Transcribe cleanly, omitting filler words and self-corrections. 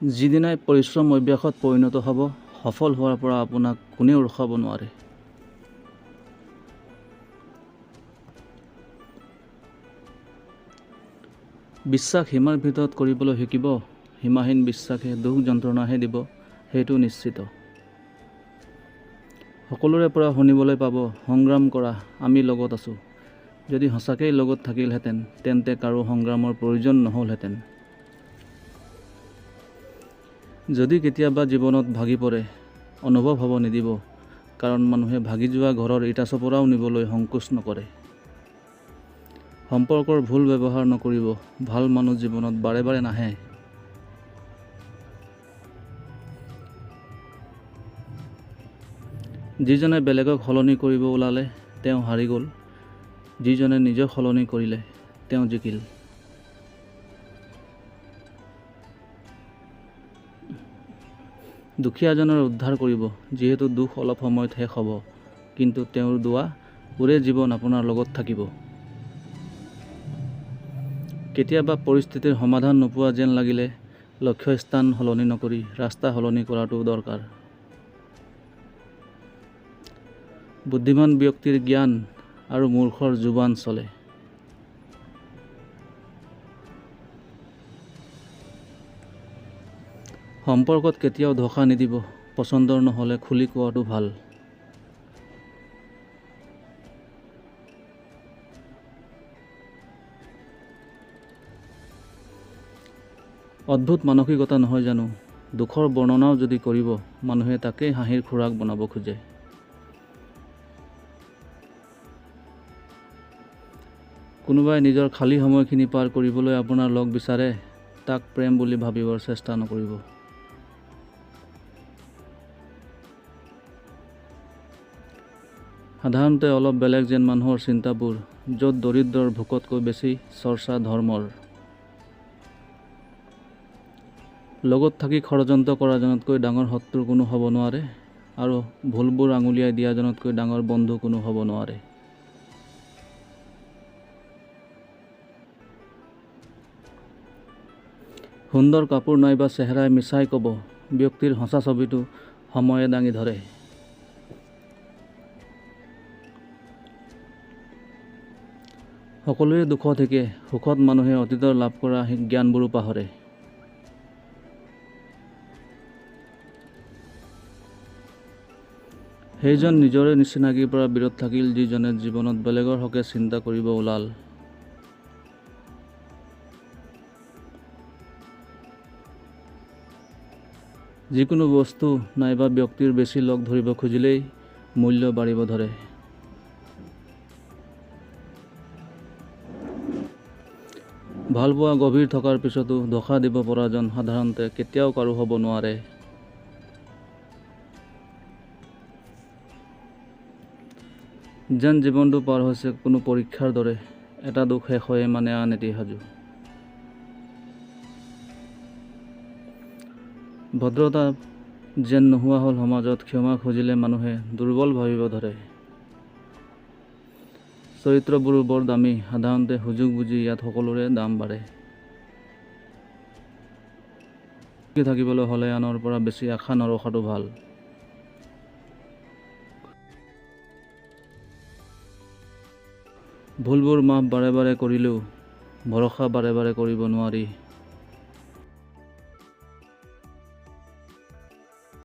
যিদিনাই পৰিশ্ৰম অভ্যাসত পৰিণত হ'ব, সফল হোৱাৰ পৰা আপোনাক কোনেও ৰখাব নোৱাৰে। বিশ্বাস সীমাৰ ভিতৰত কৰিবলৈ শিকিব, সীমাহীন বিশ্বাসে দুখ যন্ত্ৰণাহে দিব, সেইটো নিশ্চিত। সকলোৰে পৰা শুনিবলৈ পাব, সংগ্ৰাম কৰা, আমি লগত আছোঁ। যদি সঁচাকৈয়ে লগত থাকিলহেঁতেন, তেন্তে কাৰো সংগ্ৰামৰ প্ৰয়োজন নহ'লহেঁতেন। যদি কেতিয়াবা জীৱনত ভাগি পৰে, অনুভৱ হ'ব নিদিব, কাৰণ মানুহে ভাগি যোৱা ঘৰৰ ইটা চপৰাও নিবলৈ সংকোচ নকৰে। সম্পৰ্কৰ ভুল ব্যৱহাৰ নকৰিব, ভাল মানুহ জীৱনত বাৰে বাৰে নাহে। যিজনে বেলেগক সলনি কৰিব ওলালে, তেওঁ হাৰি গ'ল। যিজনে নিজক সলনি কৰিলে, তেওঁ জিকিল। দুখীয়াজনৰ উদ্ধাৰ কৰিব, যিহেতু দুখ অলপ সময়ত শেষ হ'ব, কিন্তু তেওঁৰ দোৱা ওৰে জীৱন আপোনাৰ লগত থাকিব। কেতিয়াবা পৰিস্থিতিৰ সমাধান নোপোৱা যেন লাগিলে লক্ষ্যস্থান সলনি নকৰি ৰাস্তা সলনি কৰাটো দৰকাৰ। বুদ্ধিমান ব্যক্তিৰ জ্ঞান আৰু মূৰ্খৰ জোবান চলে। সম্পৰ্কত কেতিয়াও ধোঁকা নিদিব, পচন্দৰ নহ'লে খুলি কোৱাটো ভাল। অদ্ভুত মানসিকতা নহয় জানো, দুখৰ বৰ্ণনাও যদি কৰিব, মানুহে তাকেই হাঁহিৰ খোৰাক বনাব খোজে। কোনোবাই নিজৰ খালী সময়খিনি পাৰ কৰিবলৈ আপোনাৰ লগ বিচাৰে, তাক প্ৰেম বুলি ভাবিবৰ চেষ্টা নকৰিব। সাধাৰণতে অলপ বেলেগ যেন মানুহৰ চিন্তাবোৰ, য'ত দৰিদ্ৰৰ ভোকতকৈ বেছি চৰ্চা ধৰ্মৰ। লগত থাকি ষড়যন্ত্ৰ কৰাজনতকৈ ডাঙৰ শত্ৰু কোনো হ'ব নোৱাৰে আৰু ভুলবোৰ আঙুলিয়াই দিয়াজনতকৈ ডাঙৰ বন্ধু কোনো হ'ব নোৱাৰে। সুন্দৰ কাপোৰ নাইবা চেহেৰাই মিছাই ক'ব, ব্যক্তিৰ সঁচা ছবিটো সময়ে দাঙি ধৰে। সকলোৱে দুখত শিকে, সুখত মানুহে অতীতৰ লাভ কৰা জ্ঞানবোৰো পাহৰে। সেইজন নিজৰে চিনাকিৰ পৰা বিৰত থাকিল, যিজনে জীৱনত বেলেগৰ হকে চিন্তা কৰিব ওলাল। যিকোনো বস্তু নাইবা ব্যক্তিৰ বেছি লগ ধৰিব খুজিলেই মূল্য বাঢ়িব ধৰে। ভালপোৱা গভীৰ থকাৰ পিছতো ধোঁকা দিব পৰাজন সাধাৰণতে কেতিয়াও কাৰো হ'ব নোৱাৰে। যেন জীৱনটো পাৰ হৈছে কোনো পৰীক্ষাৰ দৰে, এটা দুখ শেষ হৈয়ে মানে আন এটি সাজু। ভদ্ৰতা যেন নোহোৱা হ'ল সমাজত, ক্ষমা খুজিলে মানুহে দুৰ্বল ভাবিব ধৰে। চৰিত্ৰবোৰো বৰ দামী, সাধাৰণতে সুযোগ বুজি ইয়াত সকলোৰে দাম বাঢ়ে। সুখী থাকিবলৈ হ'লে আনৰ পৰা বেছি আশা নৰখাটো ভাল। ভুলবোৰ মাফ বাৰে বাৰে কৰিলেও ভৰসা বাৰে বাৰে কৰিব নোৱাৰি।